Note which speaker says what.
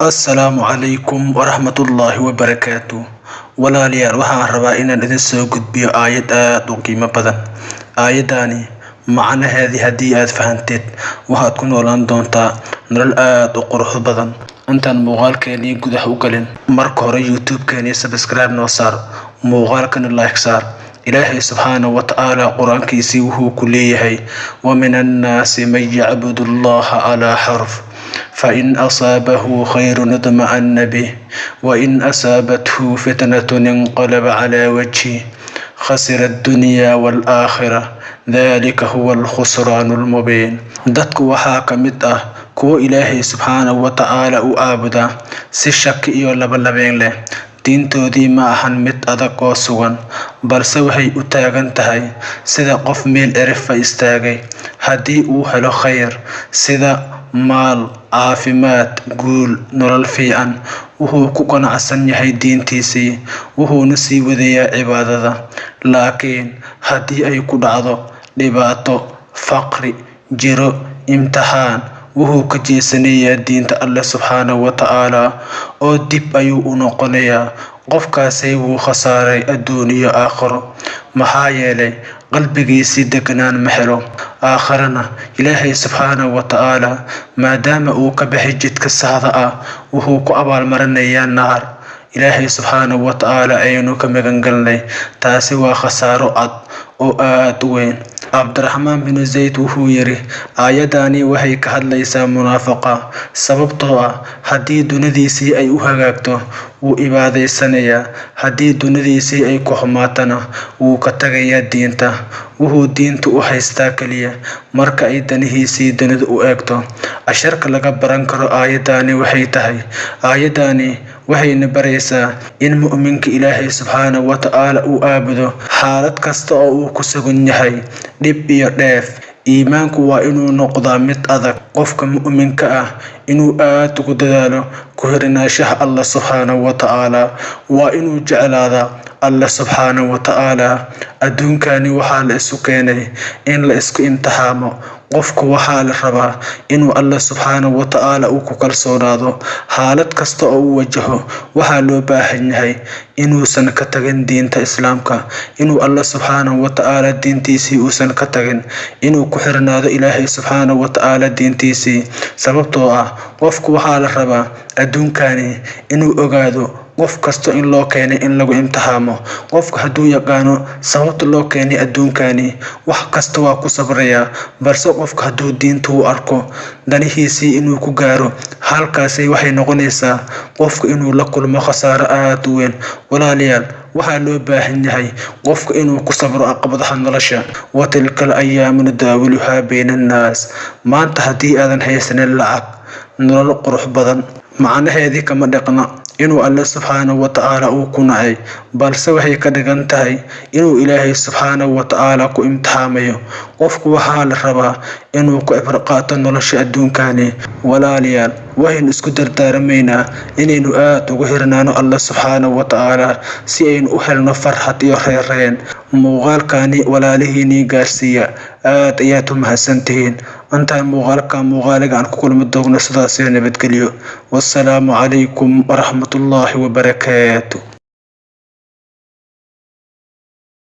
Speaker 1: Assalaamu calaykum waraxmatullaahi wabarakaatu. Walaalayaal, waxaan rabaa inaan idin soo gudbiyo aayad aad u qiimo badan. Aayadani macnaheedii haddii aad fahanteed, waxaad ku noolaan doontaa nolol aad u qurux badan. Intaan muuqaalkeenii gudaha u galin, marka hore YouTube-keenii subscribe noo saar, muuqaalkana like saar. Ilaahay subxaanahu wa tacaala qur-aankiisii wuxuu ku leeyahay: ومن الناس من يعبد الله على حرف، فإن أصابه خير اطمأن به، وإن أصابته فتنة انقلب على وجهه خسر الدنيا والآخرة، ذلك هو الخسران المبين. Dadku waxaa ka mid ah kuwo Ilaahay subxaanahu wa tacaala u aabuda si shaki iyo labalabeen leh. Diintoodii ma ahan mid adag oo sugan, balse waxay u taagan tahay sida qof meel cirifa istaagay. Haddii uu helo khayr sida maal, caafimaad, guul, nolol fiican, wuxuu ku qanacsan yahay diintiisii, wuxuuna sii wadayaa cibaadada. Laakiin haddii ay ku dhacdo dhibaato, faqri, jiro, imtixaan, wuxuu ka jeesanayaa diinta Alle subxaanahu wa tacaala oo dib ayuu u noqonayaa. Qofkaasi wuu khasaaray adduun iyo aakhiro, maxaa yeelay qalbigiisii deganaan ma helo. Aakharana Ilaahay subxaanahu wa tacaala, maadaama uu ka baxay jidka saxda ah, wuxuu ku abaalmarinayaa naar. Ilaahay subxaanahu wa tacaala ayaynu ka magangalnay. Taasi waa khasaaro cad oo aad u weyn. Cabdiraxmaan binu Zayd wuxuu yidhi: "Aayadani waxay ka hadlaysaa munaafaqa, sababtoo ah haddii dunadiisii ay u hagaagto, wuu cibaadaysanayaa; haddii dunadiisii ay ku xumaatana, wuu ka tagayaa diinta. Wuxuu diinta u haystaa keliya marka ay danihiisii dunida u eegto." Casharka laga baran karo aayadani waxay tahay: aayadani waxayna baraysaa in mu'minka Ilaahay subxaanahu wa tacaala uu aabudo xaalad kasta oo uu ku sugan yahay, dhib iyo dheef. Iimaanku waa inuu noqdaa mid adag. Qofka mu'minka ah inuu aad ugu dadaalo ku xirnaanshaha Allah subxaanahu wa tacaala, waa inuu jeclaadaa Allah subxaanahu wa tacaala. Adduunkani waxaa la isu keenay in la isku imtixaamo. Qofku waxaa la rabaa inuu Allah subxaanahu wa tacaala uu ku kalsoonaado xaalad kasta oo uu wajaho. Waxaa loo baahan yahay inuusan ka tagin diinta Islaamka, inuu Allah subxaanahu wa tacaala diintiisii uusan ka tagin, inuu ku xirnaado Ilaahay subxaanahu wa tacaala diintiisii, sababtoo ah qofku waxaa la rabaa adduunkani inuu ogaado qof kasta in loo keenay in lagu imtixaamo. Qofka hadduu yaqaano sababta loo keenay adduunkani, wax kasta waa ku sabrayaa. Balse qofka hadduu diinta u arko danihiisii inuu ku gaaro, halkaasi waxay noqonaysaa qofka inuu la kulmo khasaaro aad u weyn. Walaalayaal, waxaa loo baahan yahay qofka inuu ku sabro caqabadaha nolosha. وتلك الأيام نداولها بين الناس. Maanta haddii aadan haysanin lacag, nolol qurux badan, macnaheedii kama dhaqna inuu Alle subxaanahu wa tacaala uu ku nacay, balse waxay ka dhigan tahay inuu Ilaahay subxaanahu wa tacaala ku imtixaamayo. Qofku waxaa la rabaa inuu ku cibro qaato nolosha adduunkani. Walaalayaal, waxaynu isku dardaaramaynaa inaynu aad ugu xirnaano Alle subxaanahu wa tacaala si aynu u helno farxad iyo reereen. Muuqaalkani walaalihiinii gaarsiiya. Aad ayaad u mahadsantihiin. Intaan muuqaalka muuqaaliga aan ku kulmi doogno, sidaasio nabadgelyo. Wassalaamu calaykum waraxmatullaahi wabarakaatu.